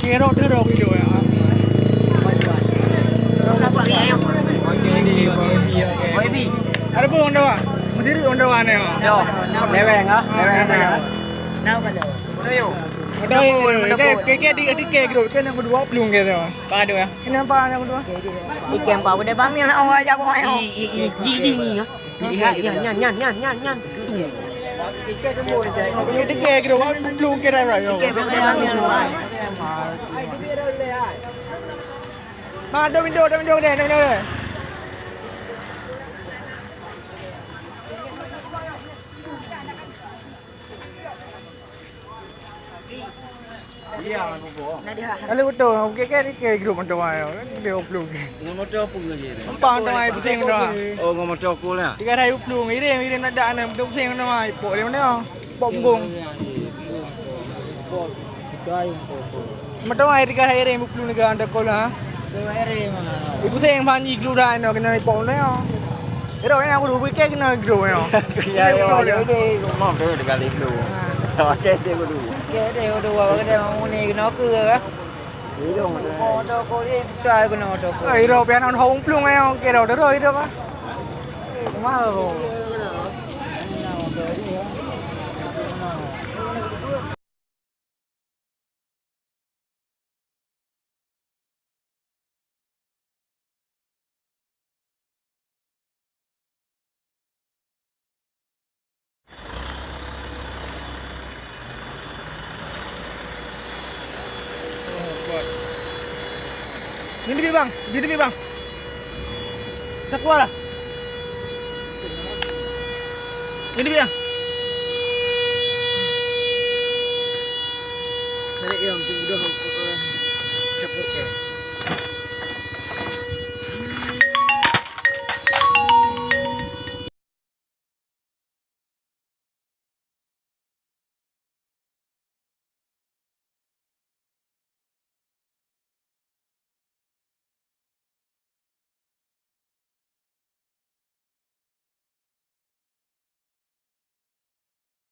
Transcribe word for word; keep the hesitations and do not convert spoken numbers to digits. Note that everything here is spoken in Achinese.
Kerok terok hidup ya. Ada pun Honda Wah. Mesti Honda Wah ni. Yo, leweng ah, leweng ah. Ada yang ke ke di di ke grup ke nak kedua pelung ke tu. Padu ya. Kenapa yang kedua? Ikan pau gede bamil awak jago ayo. Di di ni ya. Iya, iya, nyan, nyan, nyan, nyan, nyan. Tiga kira, wah, belum kira, right? Tiga kira, nyan, nyan. Ma, ada window, ada window deh, ada window deh. Iya, aku bawa. Kalau betul, oke kan, oke, grup motor ayo, kan, dia upload. Dengan motor apa lagi? Empat motor ayo, pusing motor. Oh, dengan motor aku lah. Tiga hari upload, ngirim, ngirim nak dah, nak pusing motor ayo, pok dia mana? Pok punggong. Iya, iya, iya. Pok, pok, pok. Motor ayo tiga hari, upload negara anda kolah. Tiga hari, mana? Ibu saya yang banyi grup dah, nak kena pok motor ayo. Iro yang aku dulu weekend kena grup ayo. Ya, ya, ya, ya, mau dia dekat grup. Ha. Oke, dia dulu. Oke, dia dulu, apa dia mau ni, kena ke, kan? Hidung ada. Motor ko ni, betul kena motor ko. Eh, iro pian on hong plung eh, oke dah, dah, dah, dah. Mahal ko. Ni lebih bang, ni lebih bang. Sakwa lah. Ni lebih bang. Balik yang tu dah, eh, capur ke.